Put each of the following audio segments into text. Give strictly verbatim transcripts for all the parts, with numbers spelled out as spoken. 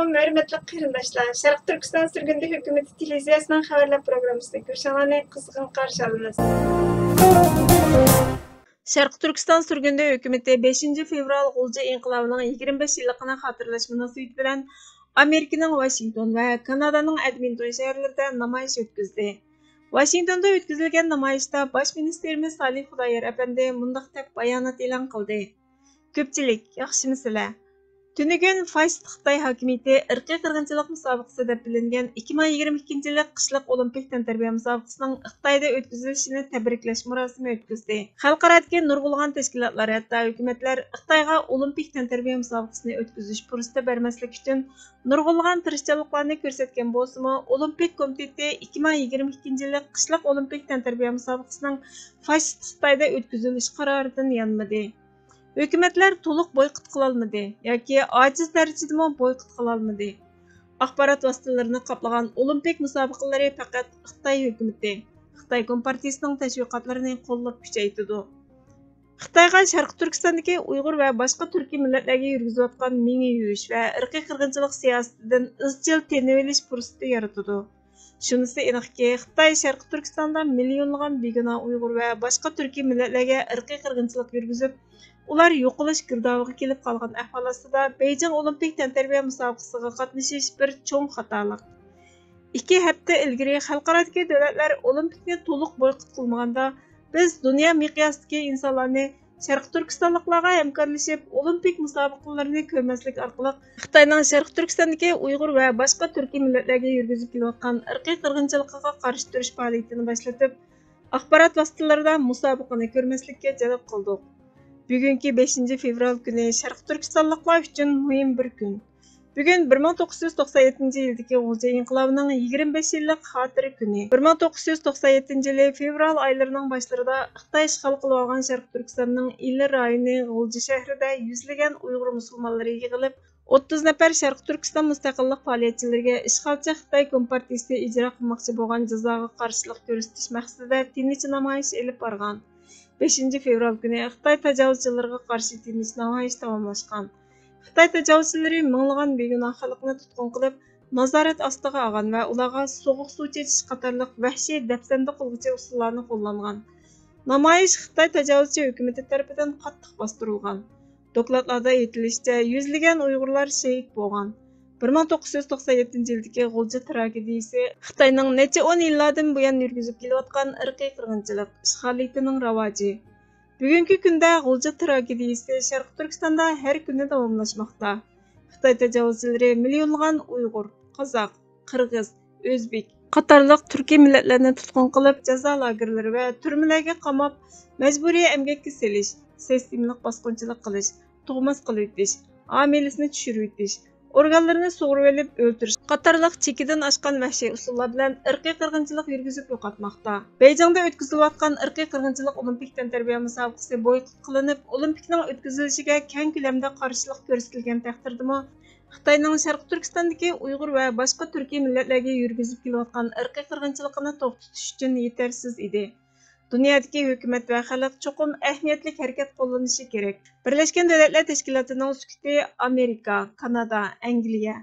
ھۆرمەتلىك قېرىنداشلار، شەرقىي تۈركىستان سۈرگۈندە ھۆكۈمىتى تېلېۋىزىيەسىنىڭ خەۋەرلەر پروگراممىسىنى كۆرۈشۈڭلارنى قىزغىن قارشى ئالىمىز. شەرقىي تۈركىستان سۈرگۈندە ھۆكۈمىتى بەشىنچى فېۋرال غۇلجا ئىنقىلابىنىڭ يىگىرمە بەش يىللىقىنى خاتىرىلەش مۇناسىۋىتى بىلەن ئامېرىكىنىڭ ۋاشىنگتون ۋە كانادانىڭ ئەدمىنتون شەھەرلىرىدە نامايىش ئۆتكۈزدى. ۋاشىنگتوندا ئۆتكۈزۈلگەن نامايىشتا باش مىنىستىرىمىز سالىھ خۇدايار ئەپەندى مۇنداق دەپ بايانات ئېلان قىلدى: كۆپچىلىك، ياخشىمۇسىلەر؟ تۈنۈگۈن فاشىست خىتاي ھاكىمىيىتى ئىرقىي قىرغىنچىلىق مۇسابىقىسى دەپ بىلىنگەن ئىككى مىڭ يىگىرمە ئىككىنچى يىللىق قىشلىق ئولىمپىك تەنتەربىيە مۇسابىقىسىنىڭ خىتايدا ئۆتكۈزۈلۈشىنى تەبرىكلەش مۇراسىمى ئۆتكۈزدى. خەلقئارادىكى نۇرغۇنلىغان تەشكىلاتلار، ھەتتا ھۆكۈمەتلەر خىتايغا ئولىمپىك تەنتەربىيە مۇسابىقىسىنى ئۆتكۈزۈش پۇرسىتى بەرمەسلىك ئۈچۈن نۇرغۇنلىغان تىرىشچانلىقلارنى كۆرسەتكەن بولسىمۇ، ئولىمپىك كومىتېتى ئىككى مىڭ يىگىرمە ئىككىنچى يىللىق قىشلىق ئولىمپىك تەنتەربىيە مۇسابىقىسىنىڭ فاشىست خىتايدا ئۆتكۈزۈلۈش قارارىدىن يانمىدى. ھۆكۈمەتلەر تولۇق بويكوت قىلالمىدى ياكى ئاجىز دەرىجىدىمۇ بويكوت قىلالمىدى. ئاخبارات ۋاسىتىلىرىنى قاپلىغان ئولىمپىك مۇسابىقىلىرى پەقەت خىتاي ھۆكۈمىتى، خىتاي كومپارتىيىسىنىڭ تەشۋىقاتلىرىنى قوللاپ كۈچەيتىدۇ. خىتايغا شەرقىي تۈركىستاندىكى ئۇيغۇر ۋە باشقا تۈركىي مىللەتلەرگە يۈرگۈزۈۋاتقان مېڭە يۇيۇش ۋە ئىرقىي قىرغىنچىلىق سىياسىتىدىن ئىزچىل تېنىۋېلىش پۇرسىتى يارىتىدۇ. شۇنىسى ئېنىقكى، خىتاي شەرقىي تۈركىستاندا مىليونلىغان بىگۇناھ ئۇيغۇر ۋە باشقا تۈركىي مىللەتلەرگە ئىرقىي قىرغىنچىلىق يۈرگۈزۈپ، ئۇلار يوقىلىش گىردابىغا كېلىپ قالغان ئەھۋال ئاستىدا، بېيجىڭ ئولىمپىك تەنتەربىيە مۇسابىقىسىغا قاتنىشىش بىر چوڭ خاتالىق. ئىككى ھەپتە ئىلگىرى خەلقئارادىكى دۆلەتلەر ئولىمپىكنى تولۇق بويكوت قىلمىغاندا، بىز دۇنيا مىقياسىدىكى ئىنسانلارنى شەرقىي تۈركىستانلىقلارغا ھەمكارلىشىپ، ئولىمپىك مۇسابىقىلىرىنى كۆرمەسلىك ئارقىلىق، خىتاينىڭ شەرقىي تۈركىستاندىكى ئۇيغۇر ۋە باشقا تۈركىي مىللەتلەرگە يۈرگۈزۈپ كېلىۋاتقان ئىرقىي قىرغىنچىلىقىغا قارشى تۇرۇش پائالىيىتىنى باشلىتىپ، ئاخبارات ۋاسىتىلىرىدا مۇسابىقىنى كۆرمەسلىككە جەلپ قىلدۇق. بۈگۈنكى بەشىنچى فېۋرال كۈنى شەرقىي تۈركىستانلىقلار ئۈچۈن مۇھىم بىر كۈن. بۈگۈن بىر مىڭ توققۇز يۈز توقسان يەتتىنچى يىلدىكى غۇلجا ئىنقىلابىنىڭ يىگىرمە بەش يىللىق خاتىرە كۈنى. بىر مىڭ توققۇز يۈز توقسان يەتتىنچى يىلى فېۋرال ئايلىرىنىڭ باشلىرىدا خىتاي ئىشغال قىلىۋالغان شەرقىي تۈركىستاننىڭ ئىلى رايونى غۇلجا شەھىرىدە يۈزلىگەن ئۇيغۇر مۇسۇلمانلىرى يىغىلىپ، ئوتتۇز نەپەر شەرقىي تۈركىستان مۇستەقىللىق پائالىيەتچىلىرىگە ئىشغالچى خىتاي كومپارتىيىسى ئىجرا قىلماقچى بولغان جازاغا قارشىلىق كۆرسىتىش مەقسىتىدە تىنچ نامايىش ئېلىپ بارغان. بەشىنچى فېۋرال كۈنى خىتاي تاجاۋۇزچىلىرىغا قارشى تىنچ نامايىش داۋاملاشقان. خىتاي تاجاۋۇزچىلىرى مىڭلىغان بىگۇناھ خەلقنى تۇتقۇن قىلىپ، نازارەت ئاستىغا ئالغان ۋە ئۇلارغا سوغۇق سۇ چېچىش قاتارلىق ۋەھشىي، دەپسەندە قىلغۇچى ئۇسۇللارنى قوللانغان. نامايىش خىتاي تاجاۋۇزچى ھۆكۈمىتى تەرىپىدىن قاتتىق باستۇرۇلغان. دوكلاتلاردا ئېيتىلىشىچە، يۈزلىگەن ئۇيغۇرلار شېھىت بولغان. بىر مىڭ توققۇز يۈز توقسان يەتتىنچى يىلدىكى غۇلجا تراگېدىيىسى خىتاينىڭ نەچچە ئون يىللاردىن بۇيان يۈرگۈزۈپ كېلىۋاتقان ئىرقىي قىرغىنچىلىق ئىشغالىيىتىنىڭ راۋاجى. بۈگۈنكى كۈندە غۇلجا تراگېدىيىسى شەرقىي تۈركىستاندا ھەر كۈنى داۋاملاشماقتا. خىتاي تاجاۋۇزچىلىرى مىليونلىغان ئۇيغۇر، قازاق، قىرغىز، ئۆزبېك قاتارلىق تۈركىي مىللەتلەرنى تۇتقۇن قىلىپ، جازا لاگېرلىرى ۋە تۈرمىلەرگە قاماپ، مەجبۇرىي ئەمگەككە سېلىش، سىستېمىلىق باسقۇنچىلىق قىلىش، تۇغماس قىلىۋېتىش، ھامىلىسىنى چۈشۈرۈۋېتىش، ئورگانلىرىنى سۇغۇرۇۋېلىپ ئۆلتۈرۈش قاتارلىق چېكىدىن ئاشقان ۋەھشىي ئۇسۇللار بىلەن ئىرقىي قىرغىنچىلىق يۈرگۈزۈپ يوقاتماقتا. بېيجىڭدا ئۆتكۈزۈلۈۋاتقان ئىرقىي قىرغىنچىلىق ئولىمپىك تەنتەربىيە مۇسابىقىسى بويكوت قىلىنىپ، ئولىمپىكنىڭ ئۆتكۈزۈلۈشىگە كەڭ كۆلەمدە قارشىلىق كۆرسىتىلگەن تەقدىردىمۇ، خىتاينىڭ شەرقىي تۈركىستاندىكى ئۇيغۇر ۋە باشقا تۈركىي مىللەتلەرگە يۈرگۈزۈپ كېلىۋاتقان ئىرقىي قىرغىنچىلىقىنى توختىتىش ئۈچۈن يېتەرسىز ئىدى. دۇنيادىكى ھۆكۈمەت ۋە خەلق چوقۇم ئەھمىيەتلىك ھەرىكەت قوللىنىشى كېرەك. بىرلەشكەن دۆلەتلەر تەشكىلاتىنىڭ سۈكۈتى ئامېرىكا، كانادا، ئەنگلىيە،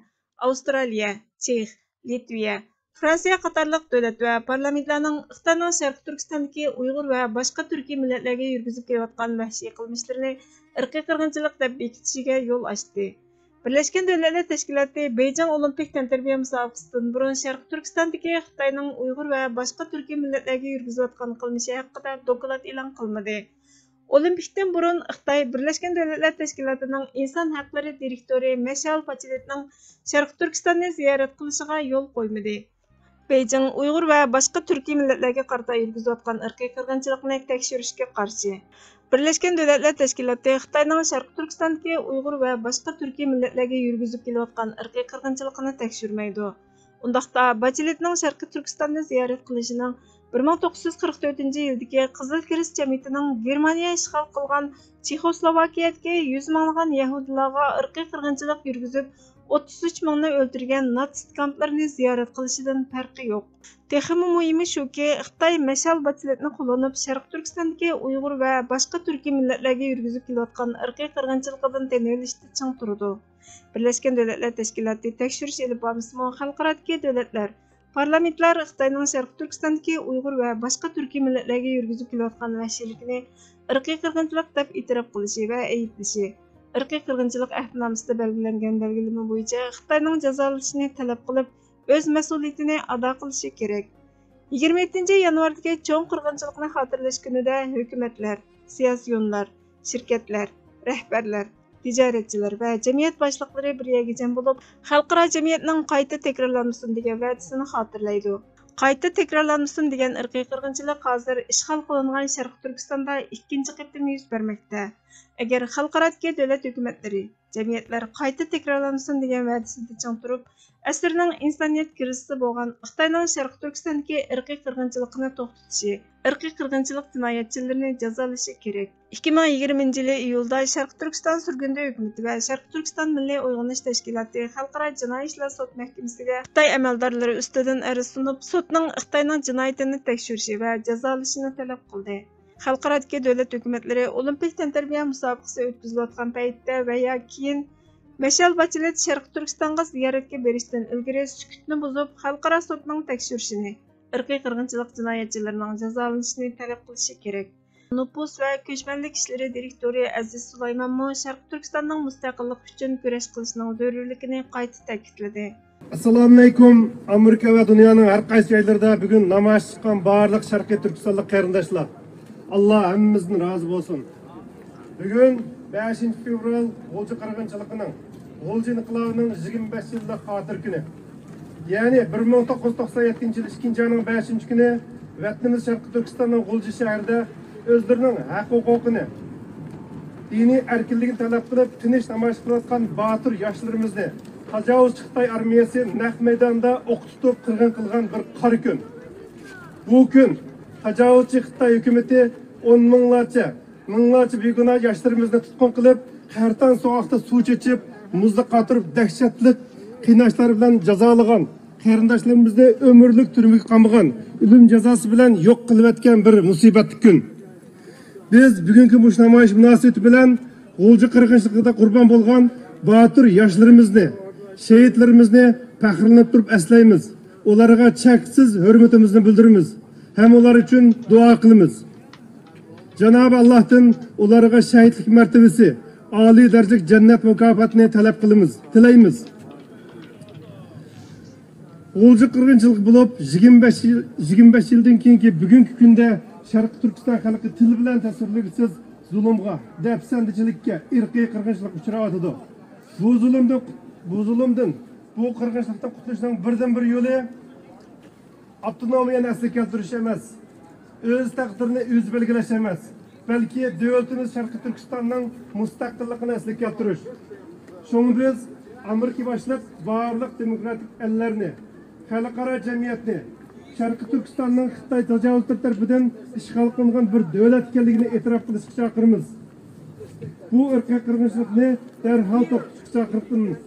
ئاۋسترالىيە، چېخ، لىتۋىيە، فرانسىيە قاتارلىق دۆلەت ۋە پارلامېنتلارنىڭ خىتاينىڭ شەرقىي تۈركىستاندىكى ئۇيغۇر ۋە باشقا تۈركىي مىللەتلەرگە يۈرگۈزۈپ كېلىۋاتقان ۋەھشىي قىلمىشلىرىنى ئىرقىي قىرغىنچىلىق دەپ بېكىتىشىگە يول ئاچتى. بىرلەشكەن دۆلەتلەر تەشكىلاتى بېيجىڭ ئولىمپىك تەنتەربىيە مۇسابىقىسىدىن بۇرۇن شەرقىي تۈركىستاندىكى خىتاينىڭ ئۇيغۇر ۋە باشقا تۈركىي مىللەتلەرگە يۈرگۈزۈۋاتقان قىلمىشى ھەققىدە دوكلات ئېلان قىلمىدى. ئولىمپىكتىن بۇرۇن خىتاي بىرلەشكەن دۆلەتلەر تەشكىلاتىنىڭ ئىنسان ھەقلىرى دىرېكتورى مەشئەل باچېلېتنىڭ شەرقىي تۈركىستاننى زىيارەت قىلىشىغا يول قويمىدى. بېيجىڭ ئۇيغۇر ۋە باشقا تۈركىي مىللەتلەرگە قارىتا يۈرگۈزۈۋاتقان ئىرقىي قىرغىنچىلىقنى تەكشۈرۈشكە قارشى. بىرلەشكەن دۆلەتلەر تەشكىلاتى خىتاينىڭ شەرقىي تۈركىستاندىكى ئۇيغۇر ۋە باشقا تۈركىي مىللەتلەرگە يۈرگۈزۈپ كېلىۋاتقان ئىرقىي قىرغىنچىلىقىنى تەكشۈرمەيدۇ. ئۇنداقتا، باچېلېتنىڭ شەرقىي تۈركىستاننى زىيارەت قىلىشىنىڭ بىر مىڭ توققۇز يۈز قىرىق تۆتىنچى يىلدىكى قىزىل كىرېست جەمئىيىتىنىڭ گېرمانىيە ئىشغال قىلغان چېخوسلوۋاكىيەدىكى يۈز مىڭلىغان يەھۇدىيلارغا ئىرقىي قىرغىنچىلىق يۈرگۈزۈپ، ئوتتۇز ئۈچ مىڭنى ئۆلتۈرگەن ناتسىست كامپلىرىنى زىيارەت قىلىشىدىن پەرقى يوق. تېخىمۇ مۇھىمى شۇكى، خىتاي مەشئەل باتىلېتنى قوللىنىپ، شەرقىي تۈركىستاندىكى ئۇيغۇر ۋە باشقا تۈركىي مىللەتلەرگە يۈرگۈزۈپ كېلىۋاتقان ئىرقىي قىرغىنچىلىقىدىن تىنىۋېلىشتا چىڭ تۇرىدۇ. بىرلەشكەن دۆلەتلەر تەشكىلاتى تەكشۈرۈش ئېلىپ بارمىسىمۇ، خەلقئارادىكى دۆلەتلەر، پارلامېنتلار خىتاينىڭ شەرقىي تۈركىستاندىكى ئۇيغۇر ۋە باشقا تۈركىي مىللەتلەرگە يۈرگۈزۈپ كېلىۋاتقان ۋەھشىيلىكىنى ئىرقىي قىرغىنچىلىق دەپ ئېتىراپ قىلىشى ۋە ئەيىبلىشى، ئىرقىي قىرغىنچىلىق ئەھدىنامىسىدە بەلگىلەنگەن بەلگىلىمە بويىچە خىتاينىڭ جازالىنىشىنى تەلەپ قىلىپ، ئۆز مەسئۇلىيىتىنى ئادا قىلىشى كېرەك. يىگىرمە يەتتىنچى يانۋاردىكى چوڭ قىرغىنچىلىقنى خاتىرىلەش كۈنىدە ھۆكۈمەتلەر، سىياسىيونلار، شىركەتلەر، رەھبەرلەر، تىجارەتچىلەر ۋە جەمئىيەت باشلىقلىرى بىر يەرگە جەم بولۇپ، خەلقئارا جەمئىيەتنىڭ قايتا تەكرارلانمىسۇن دېگەن ۋەدىسىنى خاتىرىلەيدۇ. قايتا تەكرارلانمىسۇن دېگەن ئىرقىي قىرغىنچىلىق ھازىر ئىشغال قىلىنغان شەرقىي تۈركىستاندا ئىككىنچى قېتىم يۈز بەرمەكتە. ئەگەر خەلقئارادىكى دۆلەت ھۆكۈمەتلىرى، جەمئىيەتلەر قايتا تەكرارلانمىسۇن دېگەن ۋەدىسىدە چىڭ تۇرۇپ، ئەسىرنىڭ ئىنسانىيەت كىرىزىسى بولغان خىتاينىڭ شەرقىي تۈركىستاندىكى ئىرقىي قىرغىنچىلىقىنى توختىتىشى، ئىرقىي قىرغىنچىلىق جىنايەتچىلىرىنى جازالىشى كېرەك. ئىككى مىڭ يىگىرمىنچى يىلى ئىيۇلدا شەرقىي تۈركىستان سۈرگۈندە ھۆكۈمىتى ۋە شەرقىي تۈركىستان مىللىي ئويغىنىش تەشكىلاتى خەلقئارا جىنايى ئىشلار سوت مەھكىمىسىگە خىتاي ئەمەلدارلىرى ئۈستىدىن ئەرز سۇنۇپ، سوتنىڭ خىتاينىڭ جىنايىتىنى تەكشۈرۈشى ۋە جازالىشىنى تەلەپ قىلدى. خەلقئارادىكى دۆلەت ھۆكۈمەتلىرى ئولىمپىك تەنتەربىيە مۇسابىقىسى ئۆتكۈزۈلۈۋاتقان پەيتتە ۋە يا كېيىن مەشئەل باتىلېت شەرقىي تۈركىستانغا زىيارەتكە بېرىشتىن ئىلگىرى سۈكۈتنى بۇزۇپ، خەلقئارا سوتنىڭ تەكشۈرۈشىنى، ئىرقىي قىرغىنچىلىق جىنايەتچىلىرىنىڭ جازالىنىشىنى تەلەپ قىلىشى كېرەك. نوپۇس ۋە كۆچمەنلىك ئىشلىرى دىرېكتورى ئەزىز سۇلايمانمۇ شەرقىي تۈركىستاننىڭ مۇستەقىللىق ئۈچۈن كۈرەش قىلىشنىڭ زۆرۈرلۈكىنى قايتا تەكىتلىدى. ئەسسالامۇئەلەيكۇم. ئامېرىكا ۋە دۇنيانىڭ ھەر قايسى جايلىرىدا بۈگۈن نامايىش چىققان بارلىق شەرقىي تۈركىستانلىق قېرىنداشلار، ئاللا ھەممىمىزدىن رازى بولسۇن. بۈگۈن بەشىنچى فېۋرال غۇلجا قىرغىنچىلىقىنىڭ، غۇلجا ئىنقىلابىنىڭ يىگىرمە بەش يىللىق خاتىرە كۈنى. يەنى بىر مىڭ توققۇز يۈز توقسان يەتتىنچى يىل ئىككىنچى ئاينىڭ بەشىنچى كۈنى ۋەتىنىمىز شەرقىي تۈركىستاننىڭ غۇلجا شەھىرىدە ئۆزلىرىنىڭ ھەق ھوقۇقىنى، دىنىي ئەركىنلىكىنى تەلەپ قىلىپ تىنچ نامايىش قىلىۋاتقان باتۇر ياشلىرىمىزنى تاجاۋۇزچى خىتاي ئارمىيەسى نەق مەيداندا ئوق تۇتۇپ قىرغىن قىلغان بىر قارا كۈن. بۇ كۈن تاجاۋۇزچى خىتاي ھۆكۈمىتى ئون مىڭلارچە، مىڭلارچە بىگۇناھ ياشلىرىمىزنى تۇتقۇن قىلىپ، قەھرىتان سوغۇقتا سۇ چېچىپ، مۇزدا قاتۇرۇپ، دەھشەتلىك قىيناشلار بىلەن جازالىغان، قېرىنداشلىرىمىزنى ئۆمۈرلۈك تۈرمىگە قامىغان، ئۆلۈم جازاسى بىلەن يوق قىلىۋەتكەن بىر مۇسىبەتلىك كۈن. بىز بۈگۈنكى مۇشۇ نامايىش مۇناسىۋىتى بىلەن غۇلجا قىرغىنچىلىقىدا قۇربان بولغان باتۇر ياشلىرىمىزنى، شېھىتلىرىمىزنى پەخىرلىنىپ تۇرۇپ ئەسلەيمىز. ئۇلارغا چەكسىز ھۆرمىتىمىزنى بىلدۈرىمىز ھەم ئۇلار ئۈچۈن دۇئا قىلىمىز. جانابى ئاللاھتىن ئۇلارغا شەھىدلىك مەرتىۋىسى، ئالىي دەرىجىلىك جەننەت مۇكاپاتىنى تەلەپ قىلىمىز، تىلەيمىز. غۇلجا قىرغىنچىلىقى بولۇپ، يىگىرمە بەش يىل، يىگىرمە بەش يىلدىن كېيىنكى بۈگۈنكى كۈندە شەرقىي تۈركىستان خەلقى تىل بىلەن تەسۋىرلىگۈسىز زۇلۇمغا، دەپسەندىچىلىككە، ئىرقىي قىرغىنچىلىققا ئۇچراۋاتىدۇ. بۇ زۇلۇمدىن، بۇ زۇلۇمدىن، بۇ قىرغىنچىلىقتىن قۇتۇلۇشنىڭ بىردىنبىر يولى ئاپتونومىيەنى ئەسلىگە كەلتۈرۈش ئەمەس، ئۆز تەقدىرىنى ئۆزى بەلگىلەش ئەمەس، بەلكى دۆلىتىمىز شەرقىي تۈركىستاننىڭ مۇستەقىللىقىنى ئەسلىگە كەلتۈرۈش. شۇڭا بىز ئامېرىكا باشلىق بارلىق دېموكراتىك ئەللەرنى، خەلقئارا جەمئىيەتنى شەرقىي تۈركىستاننىڭ خىتاي تاجاۋۇزچىلىرى تەرىپىدىن ئىشغال قىلىنغان بىر دۆلەت ئىكەنلىكىنى ئېتىراپ قىلىشقا چاقىرىمىز. بۇ ئىرقىي قىرغىنچىلىقنى دەرھال توختىتىشقا چاقىرىمىز.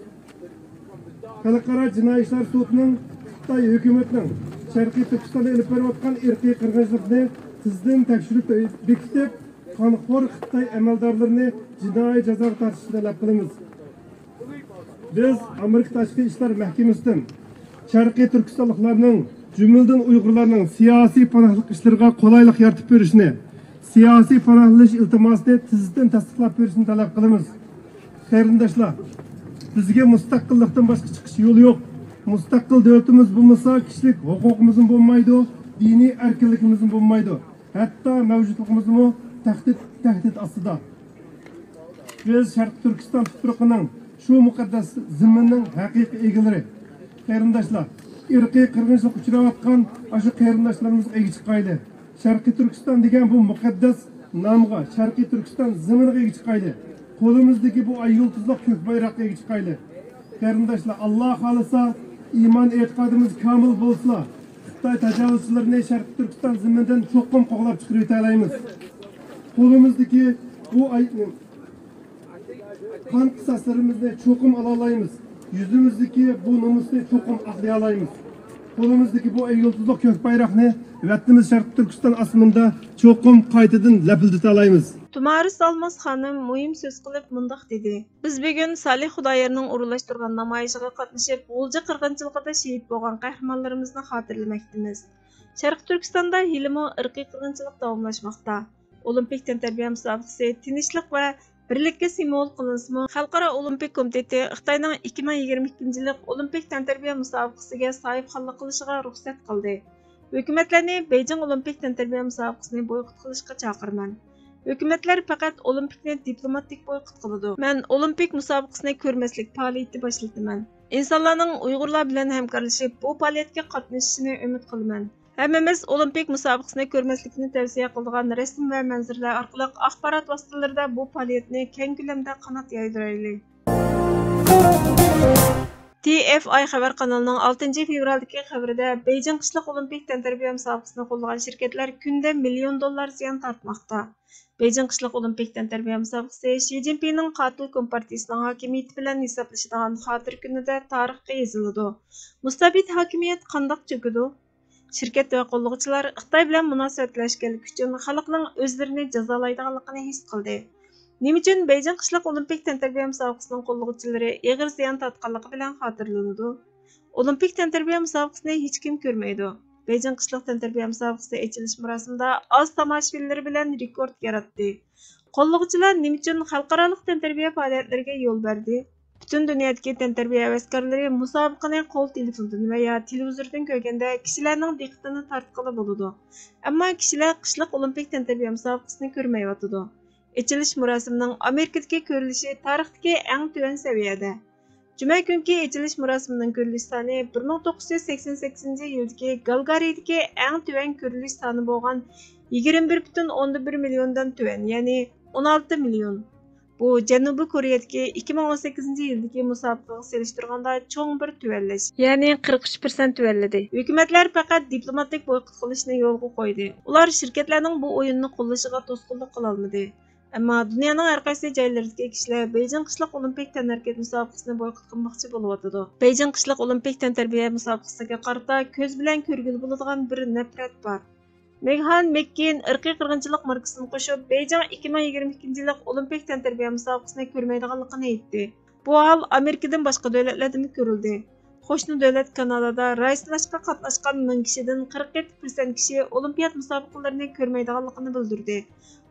خەلقئارا جىنايى ئىشلار سوتىنىڭ خىتاي ھۆكۈمىتىنىڭ شەرقىي تۈركىستاندا ئېلىپ بېرىۋاتقان ئىرقىي قىرغىنچىلىقنى تېزدىن تەكشۈرۈپ بېكىتىپ، قانخور خىتاي ئەمەلدارلىرىنى جىنايى جازاغا تارتىشنى تەلەپ قىلىمىز. بىز ئامېرىكا تاشقى ئىشلار مەھكىمىسىدىن شەرقىي تۈركىستانلىقلارنىڭ، جۈملىدىن ئۇيغۇرلارنىڭ سىياسىي پاناھلىق ئىشلىرىغا قولايلىق يارىتىپ بېرىشنى، سىياسىي پاناھلىنىش ئىلتىماسىنى تېزدىن تەستىقلاپ بېرىشنى تەلەپ قىلىمىز. قېرىنداشلار، بىزگە مۇستەقىللىقتىن باشقا چىقىش يولى يوق. مۇستەقىل دۆلىتىمىز بولمىسا، كىشىلىك ھوقۇقىمىزمۇ بولمايدۇ، دىنىي ئەركىنلىكىمىزمۇ بولمايدۇ. ھەتتا مەۋجۇتلۇقىمىزمۇ تەھدىت، تەھدىت ئاستىدا. بىز شەرقىي تۈركىستان تۇپرىقىنىڭ، شۇ مۇقەددەس زېمىننىڭ ھەقىقىي ئىگىلىرى. قېرىنداشلار، ئىرقىي قىرغىنچىلىققا ئۇچراۋاتقان ئاشۇ قېرىنداشلىرىمىزغا ئىگە چىقايلى. شەرقىي تۈركىستان دېگەن بۇ مۇقەددەس نامغا، شەرقىي تۈركىستان زېمىنىغا ئىگە چىقايلى. قولىمىزدىكى بۇ ئاي يۇلتۇزلۇق كۆك بايراققا ئىگە چىقايلى. قېرىنداشلار، ئاللا خالىسا، ئىمان ئېتىقادىمىز كامىل بولسىلا، خىتاي تاجاۋۇزچىلىرىنى شەرقىي تۈركىستان زېمىنىدىن چوقۇم قوغلاپ چىقىرىۋېتەلەيمىز. قولىمىزدىكى بۇ ئاي، قان قىساسلىرىمىزنى چوقۇم ئالالايمىز. يۈزىمىزدىكى بۇ نومۇسنى چوقۇم ئاقلىيالايمىز. قولىمىزدىكى بۇ يۇلتۇزلۇق كۆك بايراقنى ۋەتىنىمىز شەرقىي تۈركىستان ئاسمىنىدا چوقۇم قايتىدىن لەپىلدىتەلايمىز. تۇمارىس ئالماس خانىم مۇھىم سۆز قىلىپ مۇنداق دېدى: بىز بۈگۈن سالىھ خۇدايارنىڭ ئورۇنلاشتۇرغان نامايىشىغا قاتنىشىپ، غۇلجا قىرغىنچىلىقىدا شېھىت بولغان قەھرىمانلىرىمىزنى خاتىرىلىمەكتىمىز. شەرقىي تۈركىستاندا ھېلىمۇ ئىرقىي قىرغىنچىلىق داۋاملاشماقتا. ئولىمپىك تەنتەربىيە مۇسابىقىسى تىنچلىق ۋە بىرلىككە سىمۋول قىلىنسىمۇ، خەلقئارا ئولىمپىك كومىتېتى خىتاينىڭ ئىككى مىڭ يىگىرمە ئىككىنچى يىللىق ئولىمپىك تەنتەربىيە مۇسابىقىسىگە ساھىبخانلىق قىلىشىغا رۇخسەت قىلدى. ھۆكۈمەتلەرنى بېيجىڭ ئولىمپىك تەنتەربىيە مۇسابىقىسىنى بويكوت قىلىشقا چاقىرىمەن. ھۆكۈمەتلەر پەقەت ئولىمپىكنى دىپلوماتىك بويكوت قىلىدۇ. مەن ئولىمپىك مۇسابىقىسىنى كۆرمەسلىك پائالىيىتى باشلىتىمەن. ئىنسانلارنىڭ ئۇيغۇرلار بىلەن ھەمكارلىشىپ، بۇ پائالىيەتكە قاتنىشىشىنى ئۈمىد قىلىمەن. ھەممىمىز ئولىمپىك مۇسابىقىسىنى كۆرمەسلىكنى تەۋسىيە قىلىدىغان رەسىم ۋە مەنزىرىلەر ئارقىلىق ئاخبارات ۋاسىتىلىرىدا بۇ پائالىيەتنى كەڭ كۆلەمدە قانات يايدۇرايلى. تى ئېف ئاي خەۋەر قانىلىنىڭ ئالتىنچى فېۋرالدىكى خەۋىرىدە، بېيجىڭ قىشلىق ئولىمپىك تەنتەربىيە مۇسابىقىسىنى قوللىغان شىركەتلەر كۈندە مىليون دوللار زىيان تارتماقتا. بېيجىڭ قىشلىق ئولىمپىك تەنتەربىيە مۇسابىقىسى شى جىنپىڭنىڭ قاتىل كومپارتىيىسىنىڭ ھاكىمىيىتى بىلەن ھېسابلىشىدىغان خاتىرە كۈنىدە تارىخقا يېزىلىدۇ. مۇستەبىت ھاكىمىيەت قانداق چۆكىدۇ؟ شىركەت ۋە قوللىغۇچىلار خىتاي بىلەن مۇناسىۋەتلەشكەنلىكى ئۈچۈن خەلقنىڭ ئۆزلىرىنى جازالايدىغانلىقىنى ھېس قىلدى. نېمە ئۈچۈن بېيجىڭ قىشلىق ئولىمپىك تەنتەربىيە مۇسابىقىسىنىڭ قوللىغۇچىلىرى ئېغىر زىيان تارتقانلىقى بىلەن خاتىرىلىنىدۇ؟ ئولىمپىك تەنتەربىيە مۇسابىقىسىنى ھېچكىم كۆرمەيدۇ. بېيجىڭ قىشلىق تەنتەربىيە مۇسابىقىسى ئېچىلىش مۇراسىمىدا ئاز تاماشىبىنلىرى بىلەن رېكورت ياراتتى. قوللىغۇچىلار نېمە ئۈچۈن خەلقئارالىق تەنتەربىيە پائالىيەتلىرىگە يول بەردى؟ پۈتۈن دۇنيادىكى تەنتەربىيە ھەۋەسكارلىرى مۇسابىقىنى قول تېلېفوندىن ۋە يا تېلېۋىزوردىن كۆرگەندە، كىشىلەرنىڭ دىققىتىنى تارتقىلى بولىدۇ. ئەمما كىشىلەر قىشلىق ئولىمپىك تەنتەربىيە مۇسابىقىسىنى كۆرمەيۋاتىدۇ. ئېچىلىش مۇراسىمىنىڭ ئامېرىكىدىكى كۆرۈلۈشى تارىختىكى ئەڭ تۆۋەن سەۋىيەدە. جۈمە كۈنكى ئېچىلىش مۇراسىمىنىڭ كۆرۈلۈش سانى بىر مىڭ توققۇز يۈز سەكسەن سەككىزىنچى يىلدىكى گالگارىيىدىكى ئەڭ تۆۋەن كۆرۈلۈش سانى بولغان يىگىرمە بىر پۈتۈن ئوندىن بىر مىليوندىن تۆۋەن، يەنى ئون ئالتە مىليون. بۇ جەنۇبىي كورېيەدىكى ئىككى مىڭ ئون سەككىزىنچى يىلدىكى مۇسابىقىگە سېلىشتۇرغاندا چوڭ بىر تۆۋەنلەش، يەنى قىرىق ئۈچ پىرسەنت تۆۋەنلىدى. ھۆكۈمەتلەر پەقەت دىپلوماتىك بويكوت قىلىشنى يولغا قويدى. ئۇلار شىركەتلەرنىڭ بۇ ئويۇننى قوللىشىغا توسقۇنلۇق قىلالمىدى. ئەمما دۇنيانىڭ ھەر قايسى جايلىرىدىكى كىشىلەر بېيجىڭ قىشلىق ئولىمپىك تەنھەرىكەت مۇسابىقىسىنى بويكوت قىلماقچى بولۇۋاتىدۇ. بېيجىڭ قىشلىق ئولىمپىك تەنتەربىيە مۇسابىقىسىگە قارىتا كۆز بىلەن كۆرگىلى بولىدىغان بىر نەپرەت بار. مېگھان مېككېين ئىرقىي قىرغىنچىلىق ماركىسىنى قوشۇپ، بېيجىڭ ئىككى مىڭ يىگىرمە ئىككىنچى يىللىق ئولىمپىك تەنتەربىيە مۇسابىقىسىنى كۆرمەيدىغانلىقىنى ئېيتتى. بۇ ھال ئامېرىكىدىن باشقا دۆلەتلەردىمۇ كۆرۈلدى. قوشنا دۆلەت كانادادا راي سىناشقا قاتناشقان مىڭ كىشىدىن قىرىق يەتتە پىرسەنت كىشى ئولىمپىيات مۇسابىقىلىرىنى كۆرمەيدىغانلىقىنى بىلدۈردى.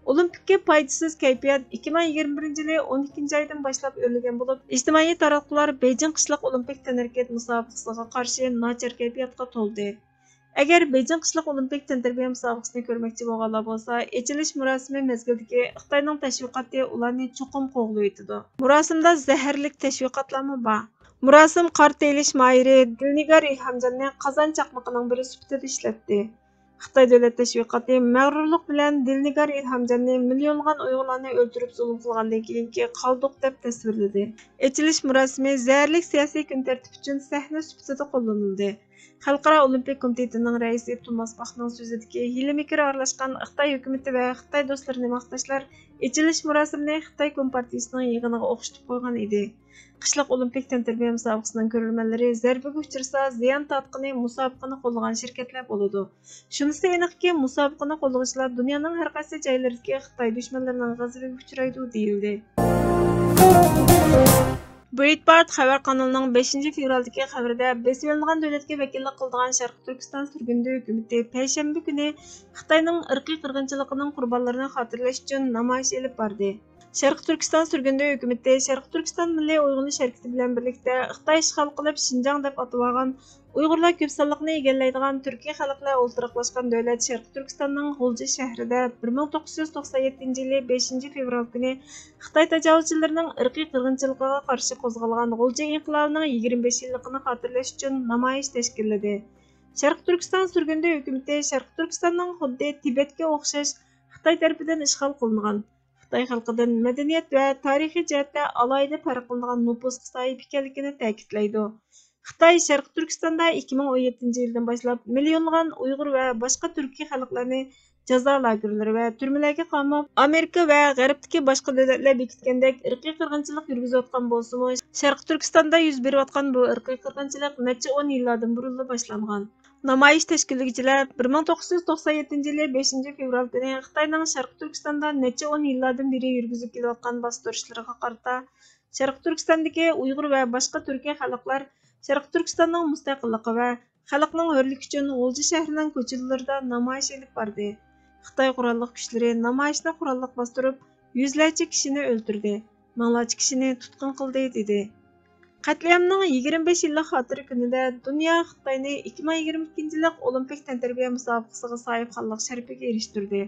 ئولىمپىككە پايدىسىز كەيپىيات ئىككى مىڭ يىگىرمە بىرىنچى يىلى ئون ئىككىنچى ئايدىن باشلاپ ئۆرلىگەن بولۇپ، ئىجتىمائىي تاراتقۇلار بېيجىڭ قىشلىق ئولىمپىك تەنھەرىكەت مۇسابىقىسىغا قارشى ناچار كەيپىياتقا تولدى. ئەگەر بېيجىڭ قىشلىق ئولىمپىك تەنتەربىيە مۇسابىقىسىنى كۆرمەكچى بولغانلار بولسا، ئېچىلىش مۇراسىمى مەزگىلىدىكى خىتاينىڭ تەشۋىقاتى ئۇلارنى چوقۇم قوغلىۋېتىدۇ. مۇراسىمدا زەھەرلىك تەشۋىقاتلارمۇ بار. مۇراسىم قارت ئېلىش ماھىرى دىلنىگار ئىلھامجاننى قازان چاقمىقىنىڭ بىرى سۈپىتىدە ئىشلەتتى. خىتاي دۆلەت تەشۋىقاتى مەغرۇرلۇق بىلەن دىلنىگار ئىلھامجاننى مىليونلىغان ئۇيغۇرلارنى ئۆلتۈرۈپ زۇلۇم قىلغاندىن كېيىنكى قالدۇق دەپ تەسۋىرلىدى. ئېچىلىش مۇراسىمى زەھەرلىك سىياسىي كۈن تەرتىپى ئۈچۈن سەھنە سۈپىتىدە قوللىنىلدى. خەلقئارا ئولىمپىك كومىتېتىنىڭ رەئىسى توماس باخنىڭ سۆزىدىكى ھىيلە-مىكىر ئارىلاشقان خىتاي ھۆكۈمىتى ۋە خىتاي دوستلىرىنى ماختاشلار ئېچىلىش مۇراسىمىنى خىتاي كومپارتىيىسىنىڭ يىغىنىغا ئوخشىتىپ قويغان ئىدى. قىشلىق ئولىمپىك تەنتەربىيە مۇسابىقىسىنىڭ كۆرۈرمەنلىرى زەربىگە ئۇچرىسا، زىيان تارتقىنى مۇسابىقىنى قوللىغان شىركەتلەر بولىدۇ. شۇنىسى ئېنىقكى، مۇسابىقىنى قوللىغۇچىلار دۇنيانىڭ ھەر قايسى جايلىرىدىكى خىتاي دۈشمەنلىرىنىڭ غەزىپىگە ئۇچرايدۇ، دېيىلدى. برېيتبارت خەۋەر قانىلىنىڭ بەشىنچى فېۋرالدىكى خەۋىرىدە، بېسىۋېلىنغان دۆلەتكە ۋەكىللىك قىلىدىغان شەرقىي تۈركىستان سۈرگۈندە ھۆكۈمىتى پەيشەنبە كۈنى خىتاينىڭ ئىرقىي قىرغىنچىلىقىنىڭ قۇربانلىرىنى خاتىرىلەش ئۈچۈن نامايىش ئېلىپ باردى. شەرقىي تۈركىستان سۈرگۈندە ھۆكۈمىتى شەرقىي تۈركىستان مىللىي ئويغىنىش ھەرىكىتى بىلەن بىرلىكتە خىتاي ئىشغال قىلىپ شىنجاڭ دەپ ئاتىۋالغان ئۇيغۇرلار كۆپ سانلىقنى ئىگىلەيدىغان تۈركىي خەلقلەر ئولتۇراقلاشقان دۆلەت شەرقىي تۈركىستاننىڭ غۇلجا شەھىرىدە بىر مىڭ توققۇز يۈز توقسان يەتتىنچى يىلى بەشىنچى فېۋرال كۈنى خىتاي تاجاۋۇزچىلىرىنىڭ ئىرقىي قىرغىنچىلىقىغا قارشى قوزغالغان غۇلجا ئىنقىلابىنىڭ يىگىرمە بەش يىللىقىنى خاتىرىلەش ئۈچۈن نامايىش تەشكىللىدى. شەرقىي تۈركىستان سۈرگۈندە ھۆكۈمىتى شەرقىي تۈركىستاننىڭ خۇددى تىبەتكە ئوخشاش خىتاي تەرىپىدىن ئىشغال قىلىنغان، خىتاي خەلقىدىن مەدەنىيەت ۋە تارىخىي جەھەتتە ئالاھىدە پەرقلىنىدىغان نوپۇسقا ساھىب ئىكەنلىكىنى تەكىتلەيدۇ. خىتاي شەرقىي تۈركىستاندا ئىككى مىڭ ئون يەتتىنچى يىلدىن باشلاپ مىليونلىغان ئۇيغۇر ۋە باشقا تۈركىي خەلقلەرنى جازا لاگېرلىرى ۋە تۈرمىلەرگە قاماپ، ئامېرىكا ۋە غەربتىكى باشقا دۆلەتلەر بېكىتكەندەك ئىرقىي قىرغىنچىلىق يۈرگۈزۈۋاتقان بولسىمۇ، شەرقىي تۈركىستاندا يۈز بېرىۋاتقان بۇ ئىرقىي قىرغىنچىلىق نەچچە ئون يىللاردىن بۇرۇنلا باشلانغان. نامايىش تەشكىللىگۈچىلەر بىر مىڭ توققۇز يۈز توقسان يەتتىنچى يىلى بەشىنچى فېۋرال كۈنى خىتاينىڭ شەرقىي تۈركىستاندا نەچچە ئون يىللاردىن بېرى يۈرگۈزۈپ كېلىۋاتقان باستۇرۇشلىرىغا قارىتا، شەرقىي تۈركىستاندىكى ئۇيغۇر ۋە باشقا تۈركىي خەلقلەر شەرقىي تۈركىستاننىڭ مۇستەقىللىقى ۋە خەلقنىڭ ھۆرلۈكى ئۈچۈن غۇلجا شەھىرىنىڭ كوچىلىرىدا نامايىش ئېلىپ باردى. خىتاي قوراللىق كۈچلىرى نامايىشنى قوراللىق باستۇرۇپ، يۈزلەرچە كىشىنى ئۆلتۈردى، مىڭلارچە كىشىنى تۇتقۇن قىلدى، دېدى. قەتلىئامنىڭ يىگىرمە بەش يىللىق خاتىرە كۈنىدە دۇنيا خىتاينى ئىككى مىڭ يىگىرمە ئىككىنچى يىللىق ئولىمپىك تەنتەربىيە مۇسابىقىسىغا ساھىبخانلىق شەرىپىگە ئېرىشتۈردى.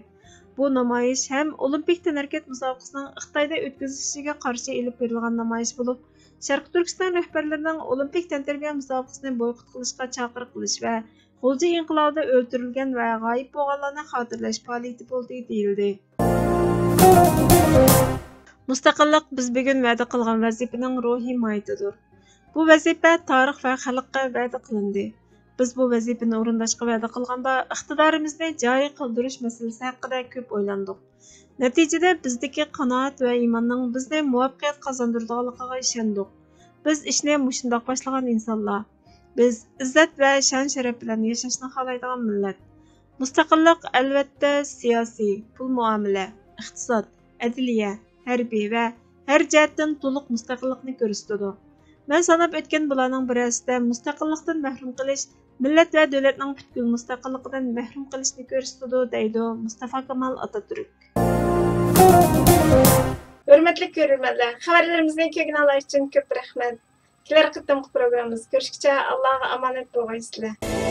بۇ نامايىش ھەم ئولىمپىك تەنھەرىكەت مۇسابىقىسىنىڭ خىتايدا ئۆتكۈزۈلۈشىگە قارشى ئېلىپ بېرىلغان نامايىش بولۇپ، شەرقىي تۈركىستان رەھبەرلىرىنىڭ ئولىمپىك تەنتەربىيە مۇسابىقىسىنى بويكوت قىلىشقا چاقىرىق قىلىش ۋە غۇلجا ئىنقىلابىدا ئۆلتۈرۈلگەن ۋە غايىب بولغانلارنى خاتىرىلەش پائالىيىتى بولدى، دېيىلدى. مۇستەقىللىق بىز بۈگۈن ۋەدە قىلغان ۋەزىپىنىڭ روھىي ماھىيىتىدۇر. بۇ ۋەزىپە تارىخ ۋە خەلققە ۋەدە قىلىندى. بىز بۇ ۋەزىپىنى ئورۇنداشقا ۋەدە قىلغاندا، ئىقتىدارىمىزنى جارى قىلدۇرۇش مەسىلىسى ھەققىدە كۆپ ئويلاندۇق. نەتىجىدە بىزدىكى قانائەت ۋە ئىماننىڭ بىزنى مۇۋەپپەقىيەت قازاندۇرىدىغانلىقىغا ئىشەندۇق. بىز ئىشنى مۇشۇنداق باشلىغان ئىنسانلار. بىز ئىززەت ۋە شان-شەرەپ بىلەن ياشاشنى خالايدىغان مىللەت. مۇستەقىللىق، ئەلۋەتتە، سىياسىي، پۇل مۇئامىلە، ئىقتىساد، ئەدلىيە، ھەربىي ۋە ھەر جەھەتتىن تولۇق مۇستەقىللىقنى كۆرسىتىدۇ. مەن ساناپ ئۆتكەن بۇلارنىڭ بىرەرسىدە مۇستەقىللىقتىن مەھرۇم قېلىش، مىللەت ۋە دۆلەتنىڭ پۈتكۈل مۇستەقىللىقىدىن مەھرۇم قېلىشنى كۆرسىتىدۇ، دەيدۇ مۇستافا كامال ئاتاتۈرك. ھۆرمەتلىك كۆرۈرمەنلەر، خەۋەرلىرىمىزنى كۆرگىنىڭلار ئۈچۈن كۆپ رەھمەت. كېلەر قېتىمقى پروگراممىمىزدا كۆرۈشكىچە ئاللاغا ئامانەت بولغايسىلەر.